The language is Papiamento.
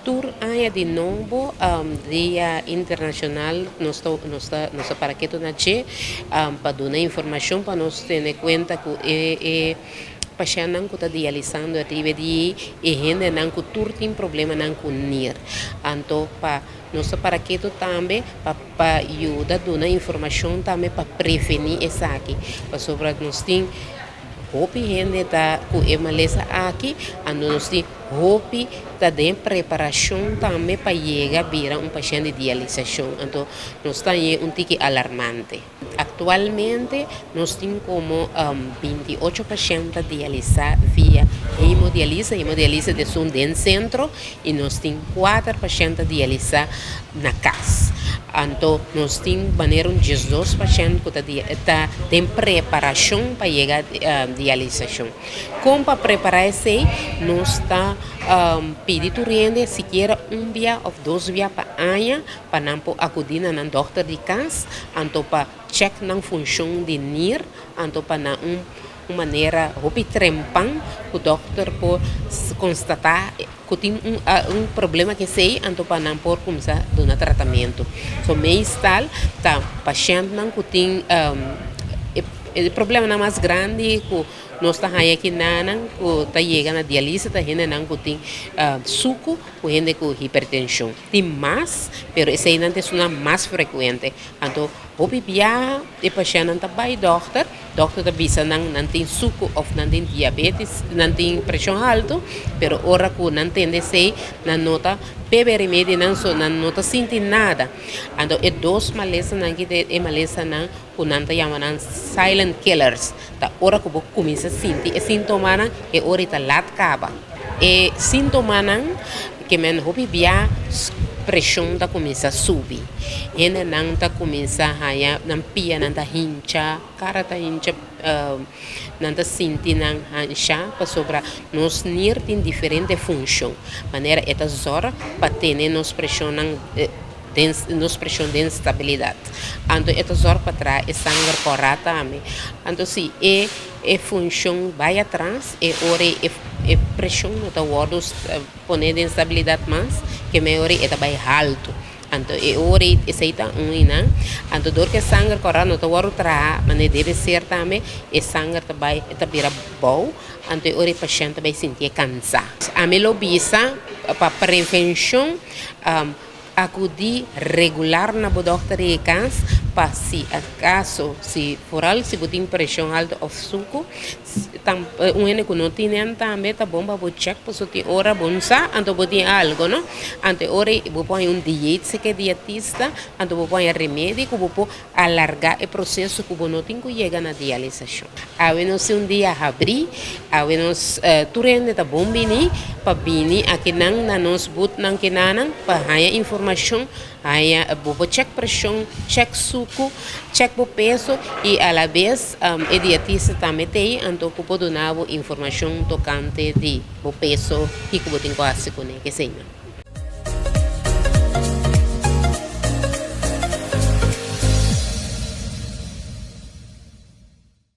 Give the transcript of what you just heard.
Tur aña di nobo, Dia Internacional, nos ta nos ta nos ta para ketu na dje pa duna informacion pa nos tene cuenta cu e e pashentnan cu ta dialisando riba di e hendenan cu tur tin problemanan cu nir. Anto pa nos ta para ketu tambe pa pa yuda duna informacion tambe pa preveni esaki pasobra nos tin hopi hende ta cu e malesa aki anto nos tin Hopi ta den preparashon tambe pa yega bira un pashènt di dialisashon, anto nos ta hañ'é un tiki alarmante. Aktualmente nos tin komo 28 pashènt ta dialisá via hemodialisa, hemodialisa ta esun den sentro, i nos tin kuater pashènt ta dialisá na kas. Anto nos tin manera un 12 pashènt ku ta ta den preparashon pa yega dialisashon. Kon pa prepará esei? Nos ta pidi tur hende sikiera un bia òf dos bia pa aña pa nan por akudí na nan dòkter di kas anto pa chèk nan funshon di nir anto pa na un manera hopi trempan ku dòkter por konstatá ku tin un problema ku esei anto pa nan por kuminsá duna tratamentu. So meestal ta pashèntnan ku tin E problemanan mas grandi ku nos ta haña aki nanan ku ta yega na dialisa ta hendenan ku tin suku ku hende ku hipertenshon. Tin mas, pero eseinan ta esunnan mas frekuente. Anto hopi biaha e pashèntnan ta bai dòkter, dòkter ta bisa nan nan tin suku òf nan tin diabetes, nan tin preshon haltu, pero ora ku nan tende esei nan no ta bebe remedinan so nan no ta sinti nada. Anto e dos malesanan aki ta e malesanan ku nan ta yama nan silent killers, ta ora ku bo kuminsá sinti e sintomanan e ora i ta lat kaba. E sintomanan ke men hopi bia preshon ta kuminsá subi, hendenan ta kuminsá haña nan pianan ta hincha, kara ta hincha, nan ta sinti nan hansha pasobra nos nir tin diferente funshon, manera e ta zòrg pa tene nos preshonnan. Den nos preshon den stabilidat. Anto e ta zòrg pa traha e sanger kòrá tambe. Anto si e e funshon bai atras e ora e e preshon no ta wòrdu pone den stabilidat mas ke me ora e ta bai haltu. Anto e ora esei ta un i nan. Anto dor ku e sanger kòrá no ta wòrdu traha manera debe ser tambe e sanger ta bai e ta bira bou. Anto e ora e pashènt ta bai sintié kansá. Ami lo bisa pa prevenshon. Akudí regular na bo dòkter di e kas pa si akaso, si foral si bo tin preshon altu òf suku, un hende ku no tin nan tambe ta bon pa bo chèk pasobra tin ora bo no sa anto bo tin algu no. Anto e ora ei bo por haña un dieet serka e dietista, anto bo por haña remedi ku bo por alargá e proseso ku bo no tin ku yega na dialisashon. Awe nos tin un dia habrí, awe nos tur hende ta bon bini pa bini akinan na nos butnan kinanan pa haña informashon, haña bo por chèk preshon, chèk suku, chèk bo peso i alabes e dietista tambe t'ei anto ku por duna bo informashon tokante di bo peso kiko bo tin ku hasi kuné, keseinan.